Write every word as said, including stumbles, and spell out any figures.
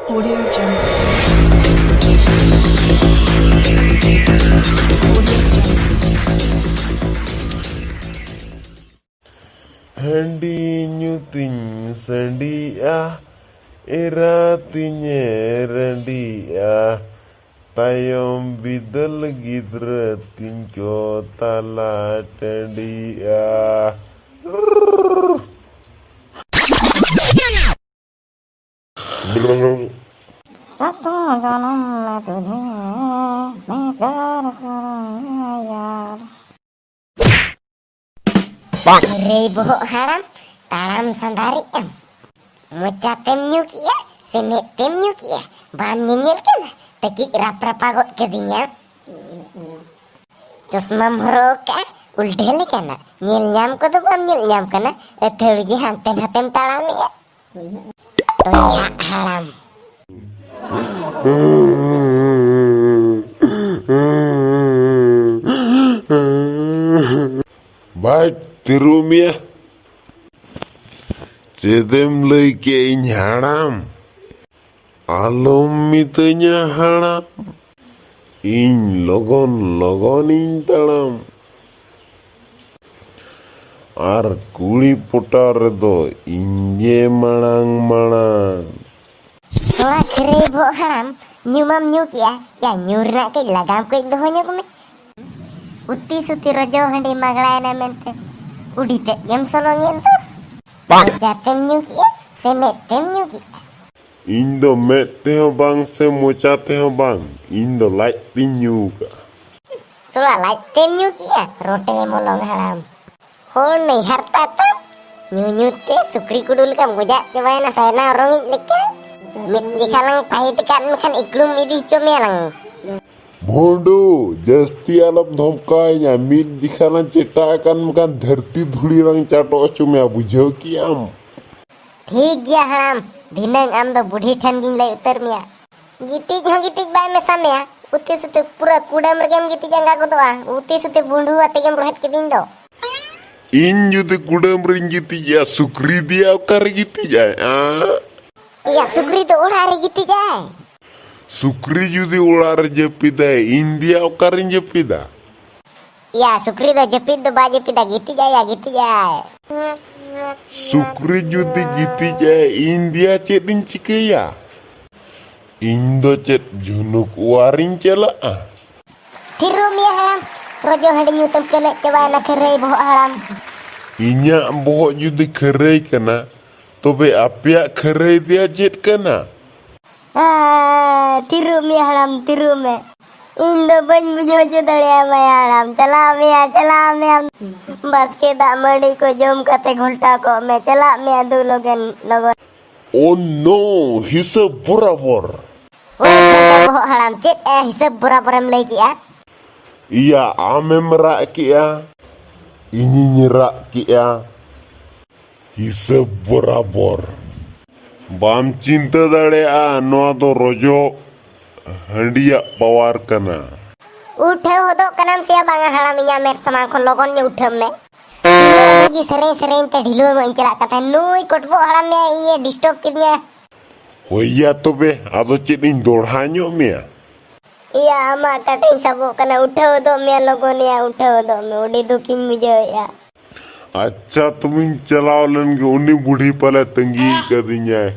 Audio Jungle. Audio Jungle. ᱦᱟᱺᱰᱤ ᱧᱩ ᱛᱤᱧ ᱥᱟᱺᱰᱤᱜᱼᱟ, ᱮᱨᱟ ᱛᱤᱧᱮ ᱨᱟᱺᱰᱤᱜᱼᱟ, ᱛᱟᱭᱚᱢ ᱵᱤᱫᱟᱹᱞ ᱜᱤᱫᱽᱨᱟᱹ ᱛᱤᱧ ᱠᱚ ᱛᱟᱞᱟ ᱴᱟᱺᱰᱤᱜᱼᱟ᱾ ᱥᱟᱛᱳ ᱡᱚᱱᱚᱢ ᱢᱮ ᱛᱩᱡᱷᱮ ᱢᱮ ᱯᱭᱟᱨ ᱠᱟᱨᱩᱸᱜᱟ ᱭᱟᱨ᱾ ᱨᱮ ᱵᱚᱦᱚᱜ ᱦᱟᱲᱟᱢ, ᱛᱟᱲᱟᱢ ᱥᱟᱸᱫᱷᱟᱨᱤᱡ ᱟᱢ᱾ ᱢᱚᱪᱟ ᱛᱮᱢ ᱧᱩ ᱠᱮᱜᱼᱟ ᱥᱮ ᱢᱮᱫ ᱛᱮᱢ ᱧᱩ ᱠᱮᱜᱼᱟ? ᱵᱟᱢ ᱧᱮᱧᱮᱞ ᱠᱟᱱᱟ? ᱛᱟᱹᱠᱤᱡ ᱨᱟᱯᱨᱟᱯᱟ ᱜᱚᱫ ᱠᱟᱹᱫᱤᱧᱟ᱾ ᱪᱚᱥᱢᱟᱢ ᱦᱚᱨᱚᱜ ᱠᱟᱜᱼᱟ, ᱩᱞᱰᱷᱟᱹ ᱞᱮᱠᱟᱱᱟᱜ, ᱧᱮᱞ ᱧᱟᱢ ᱠᱚᱫᱚ ᱵᱟᱢ ᱧᱮᱞ ᱧᱟᱢ ᱠᱟᱱᱟ, ᱟᱹᱛᱷᱟᱹᱲᱤ ᱜᱮ ᱦᱟᱱᱛᱮ ᱱᱟᱛᱮᱢ ᱛᱟᱲᱟᱢᱮᱜᱼᱟ᱾ ᱛᱚᱭᱟᱜ ᱦᱟᱲᱟᱢ᱾ ᱵᱟᱭ ᱛᱤᱨᱩ ᱢᱮᱭᱟ᱾ ᱪᱮᱫᱮᱢ ᱞᱟᱹᱭ ᱠᱮᱜ ᱤᱧ ᱦᱟᱲᱟᱢ? ᱟᱞᱚᱢ ᱢᱤᱛᱟᱹᱧᱟ ᱦᱟᱲᱟᱢ, ᱤᱧ ᱞᱚᱜᱚᱱ ᱞᱚᱜᱚᱱᱤᱧ ᱛᱟᱲᱟᱢ᱾ ᱟᱨ ᱠᱩᱲᱤ ᱯᱚᱴᱟᱣ ᱨᱮᱫᱚ ᱤᱧ ᱜᱮ ᱢᱟᱲᱟᱝ ᱢᱟᱲᱟᱝ᱾ ᱛᱷᱚᱲᱟ ᱠᱷᱟᱹᱨᱟᱹᱭ ᱵᱚᱦᱚᱜ ᱦᱟᱲᱟᱢ, ᱧᱩ ᱢᱟᱢ ᱧᱩ ᱠᱮᱜᱼᱟ, ᱭᱟ ᱧᱩ ᱨᱮᱱᱟᱜ ᱠᱟᱹᱡ ᱞᱟᱜᱟᱢ ᱠᱟᱹᱡ ᱫᱚᱦᱚ ᱧᱚᱜ ᱢᱮ᱾ ᱩᱛᱤ ᱥᱩᱛᱤ ᱨᱚᱡᱚ ᱦᱟᱺᱰᱤ ᱢᱟᱜᱽᱲᱟᱭᱮᱱᱟ ᱢᱮᱱᱛᱮ ᱩᱰᱤ ᱛᱮᱫ ᱜᱮᱢ ᱥᱚᱞᱚᱝ ᱮᱱ ᱫᱚ᱾ ᱢᱚᱪᱟ ᱛᱮᱢ ᱧᱩ ᱠᱮᱜᱼᱟ ᱥᱮ ᱢᱮᱫ ᱛᱮᱢ ᱧᱩ ᱠᱮᱜᱼᱟ? ᱤᱧ ᱫᱚ ᱢᱮᱫ ᱛᱮᱦᱚᱸ ᱵᱟᱝ ᱥᱮ ᱢᱚᱪᱟ ᱛᱮᱦᱚᱸ ᱵᱟᱝ, ᱤᱧ ᱫᱚ ᱞᱟᱡ ᱛᱤᱧ ᱧᱩ ᱠᱟᱜᱼᱟ᱾ ᱥᱚᱲᱟ ᱞᱟᱡ ᱛᱮᱢ ᱧᱩ ᱠᱮᱜᱼᱟ, ᱨᱚᱴᱮ ᱢᱚᱞᱚᱝ ᱦᱟᱲᱟᱢ᱾ ᱦᱚᱲ ᱱᱟᱹᱭᱦᱟᱨ ᱛᱟᱛᱟᱢ, ᱧᱩ ᱧᱩ ᱛᱮ ᱥᱩᱠᱨᱤ ᱠᱩᱰᱩ ᱞᱮᱠᱟᱢ ᱜᱚᱡᱟᱜ ᱪᱟᱵᱟᱭᱮᱱᱟ ᱥᱟᱭᱱᱟ ᱨᱚᱝᱤᱡ ᱞᱮᱠᱟ᱾ ᱢᱤᱫ ᱡᱮᱠᱷᱟ ᱞᱟᱝ ᱯᱷᱟᱭᱤᱴ ᱟᱠᱟᱫ ᱢᱮᱠᱷᱟᱱ ᱤᱠᱲᱩᱢ ᱤᱫᱤ ᱦᱚᱪᱚ ᱢᱮᱭᱟ ᱞᱟᱝ᱾ ᱵᱷᱳᱸᱰᱳ, ᱡᱟᱹᱥᱛᱤ ᱟᱞᱚᱢ ᱫᱷᱚᱢᱠᱟᱣᱤᱧᱟ᱾ ᱢᱤᱫ ᱡᱮᱠᱷᱟ ᱞᱟᱝ ᱪᱮᱴᱟ ᱟᱠᱟᱱ ᱢᱮᱠᱷᱟᱱ ᱫᱷᱟᱹᱨᱛᱤ ᱫᱷᱩᱲᱤ ᱞᱟᱝ ᱪᱟᱴᱚᱜ ᱦᱚᱪᱚ ᱢᱮᱭᱟ, ᱵᱩᱡᱷᱟᱹᱣ ᱠᱮᱜᱼᱟᱢ? ᱴᱷᱤᱠ ᱜᱮᱭᱟ ᱦᱟᱲᱟᱢ, ᱫᱷᱤᱱᱟᱹᱝ ᱟᱢ ᱫᱚ ᱵᱩᱰᱷᱤ ᱴᱷᱮᱱ ᱜᱤᱧ ᱞᱟᱹᱭ ᱩᱛᱟᱹᱨ ᱢᱮᱭᱟ᱾ ᱜᱤᱛᱤᱡ ᱦᱚᱸ ᱜᱤᱛᱤᱡ ᱵᱟᱭ ᱢᱮᱥᱟ ᱢᱮᱭᱟ, ᱩᱛᱤ ᱥᱩᱛᱤ ᱯᱩᱨᱟᱹ ᱠᱩᱰᱟᱹᱢ ᱨᱮᱜᱮᱢ ᱜᱤᱛᱤᱡ ᱟᱸᱜᱟ ᱜᱚᱫᱚᱜᱼᱟ᱾ ᱩᱛᱤ ᱥᱩᱛᱤ ᱵᱩᱸᱰᱷᱩ ᱟᱛᱮ ᱜᱮᱢ ᱨᱚᱦᱮᱫ ᱠᱤᱫᱤᱧ ᱫᱚ᱾ ᱤᱧ ᱡᱩᱫᱤ ᱠᱩᱰᱟᱹᱢ ᱨᱤᱧ ᱜᱤᱛᱤᱡᱼᱟ, ᱥᱩᱠᱨᱤ ᱫᱮᱭᱟ ᱚᱠᱟᱨᱮ ᱜᱤᱛᱤᱡ ᱟᱭ? ᱟᱸ? ᱮᱭᱟ, ᱥᱩᱠᱨᱤ ᱫᱚ ᱚᱲᱟᱜ ᱨᱮ ᱜᱤᱛᱤᱡ ᱟᱭ᱾ ᱥᱩᱠᱨᱤ ᱡᱩᱫᱤ ᱚᱲᱟᱜ ᱨᱮ ᱡᱟᱹᱯᱤᱫᱟᱭ, ᱤᱧ ᱫᱚᱭᱟ ᱚᱠᱟᱨᱤᱧ ᱡᱟᱹᱯᱤᱫᱟ? ᱭᱟ, ᱥᱩᱠᱨᱤ ᱫᱚ ᱡᱟᱹᱯᱤᱫ ᱫᱚ ᱵᱟᱭ ᱡᱟᱹᱯᱤᱫᱟ, ᱜᱤᱛᱤᱡ ᱟᱭ ᱭᱟ, ᱜᱤᱛᱤᱡ ᱟᱭ᱾ ᱥᱩᱠᱨᱤ ᱡᱩᱫᱤ ᱜᱤᱛᱤᱡ ᱟᱭ, ᱤᱧ ᱫᱚᱭᱟ ᱪᱮᱫ ᱤᱧ ᱪᱤᱠᱟᱹᱭᱟ? ᱤᱧ ᱫᱚ ᱪᱮᱫ ᱡᱷᱩᱱᱩᱠ ᱚᱣᱟᱨᱤᱧ ᱪᱟᱞᱟᱜᱼᱟ? ᱛᱷᱤᱨᱚᱜ ᱢᱮᱭᱟ ᱦᱟᱲᱟᱢ, ᱨᱚᱡᱚ ᱦᱟᱺᱰᱤ ᱧᱩ ᱛᱮᱢ ᱠᱮᱞᱮᱡ ᱪᱟᱵᱟᱭᱮᱱᱟ ᱠᱷᱟᱹᱨᱟᱹᱭ ᱵᱚᱦᱚᱜ ᱦᱟᱲᱟᱢ᱾ ᱤᱧᱟᱜ ᱵᱚᱦᱚᱜ ᱡᱩᱫᱤ ᱠᱷᱟᱹᱨᱟᱹᱭ ᱠᱟᱱᱟ, ᱛᱚᱵᱮ ᱟᱯᱮᱭᱟᱜ ᱠᱷᱟᱹᱨᱟᱹᱭ ᱫᱚᱭᱟ ᱪᱮᱫ ᱠᱟᱱᱟ? ᱟᱸ, ᱛᱷᱤᱨᱚᱜ ᱢᱮ ᱦᱟᱲᱟᱢ, ᱛᱷᱤᱨᱚᱜ ᱢᱮ᱾ ᱤᱧ ᱫᱚ ᱵᱟᱹᱧ ᱵᱩᱡᱷᱟᱹᱣ ᱦᱚᱪᱚ ᱫᱟᱲᱮᱭᱟᱢᱟ ᱭᱟ ᱦᱟᱲᱟᱢ᱾ ᱪᱟᱞᱟᱜ ᱢᱮᱭᱟ, ᱪᱟᱞᱟᱜ ᱢᱮᱭᱟ᱾ ᱵᱟᱥᱠᱮ ᱫᱟᱜ ᱢᱟᱹᱰᱤ ᱠᱚ ᱡᱚᱢ ᱠᱟᱛᱮ ᱜᱷᱚᱞᱴᱟᱣ ᱠᱚᱜ ᱢᱮ᱾ ᱪᱟᱞᱟᱜ ᱢᱮᱭᱟ ᱫᱩ ᱞᱚᱜᱚᱱ, ᱞᱚᱜᱚᱱ᱾ Oh no, ᱦᱤᱥᱟᱹᱵ ᱵᱚᱨᱟᱵᱚᱨ᱾ ᱳᱭ ᱵᱷᱟᱹᱭ ᱵᱚᱦᱚᱜ ᱦᱟᱲᱟᱢ, ᱪᱮᱫ ᱮ ᱦᱤᱥᱟᱹᱵ ᱵᱚᱨᱟᱵᱚᱨᱮᱢ ᱞᱟᱹᱭ ᱠᱮᱜᱼᱟ? ᱤᱭᱟ, ᱟᱢᱮᱢ ᱨᱟᱜ ᱠᱮᱜᱼᱟ, ᱤᱧᱤᱧ ᱨᱟᱜ ᱠᱮᱜᱼᱟ᱾ ᱦᱤᱥᱟᱹᱵ ᱵᱚᱨᱟᱵᱚᱨ᱾ ᱵᱟᱢ ᱪᱤᱱᱛᱟᱹ ᱫᱟᱲᱮᱭᱟᱜᱼᱟ, ᱱᱚᱣᱟ ᱫᱚ ᱨᱚᱡᱚ ᱦᱟᱺᱰᱤᱭᱟᱜ power ᱠᱟᱱᱟ᱾ ᱩᱴᱷᱟᱹᱣ ᱦᱚᱫᱚᱜ ᱠᱟᱱᱟᱢ ᱥᱮ ᱵᱟᱝᱟ ᱦᱟᱲᱟᱢ? ᱤᱧᱟᱹᱜ ᱢᱮᱫ ᱥᱟᱢᱟᱝ ᱠᱷᱚᱱ ᱞᱚᱜᱚᱱ ᱧᱚᱜ ᱩᱴᱷᱟᱹᱣ ᱢᱮ᱾ ᱤᱧ ᱫᱚ ᱟᱹᱰᱤ ᱜᱮ ᱥᱮᱨᱮᱧ ᱥᱮᱨᱮᱧ ᱛᱮ ᱰᱷᱤᱞᱣᱟᱹᱝ ᱚᱜ ᱤᱧ ᱪᱟᱞᱟᱜ ᱠᱟᱱ ᱛᱟᱦᱮᱸᱫ᱾ ᱱᱩᱭ ᱠᱚᱴᱵᱚᱜ ᱦᱟᱲᱟᱢ ᱢᱮᱭᱟ ᱤᱧᱮ disturb ᱠᱤᱫᱤᱧᱟ᱾ ᱦᱳᱭ ᱭᱟ ᱛᱚᱵᱮ, ᱟᱫᱚ ᱪᱮᱫ ᱤᱧ ᱫᱚᱲᱦᱟ ᱧᱚᱜ ᱢᱮᱭᱟ? ᱤᱭᱟ, ᱟᱢᱟᱜ ᱠᱟᱴᱟᱧ ᱥᱟᱵᱚᱜ ᱠᱟᱱᱟ, ᱩᱴᱷᱟᱹᱣ ᱦᱚᱫᱚᱜ ᱢᱮᱭᱟ ᱞᱚᱜᱚᱱ ᱭᱟ, ᱩᱴᱷᱟᱹᱣ ᱦᱚᱫᱚᱜ ᱢᱮ, ᱟᱹᱰᱤ ᱫᱩᱠᱤᱧ ᱵᱩᱡᱷᱟᱹᱣᱮᱫᱼᱟ᱾ ᱟᱪᱪᱷᱟ, ᱛᱚᱵᱮᱧ ᱪᱟᱞᱟᱣ ᱞᱮᱱ ᱜᱮ, ᱩᱱᱤ ᱵᱩᱰᱷᱤ ᱯᱟᱞᱮ ᱛᱟᱺᱜᱤ ᱠᱟᱫᱤᱧᱟᱭ᱾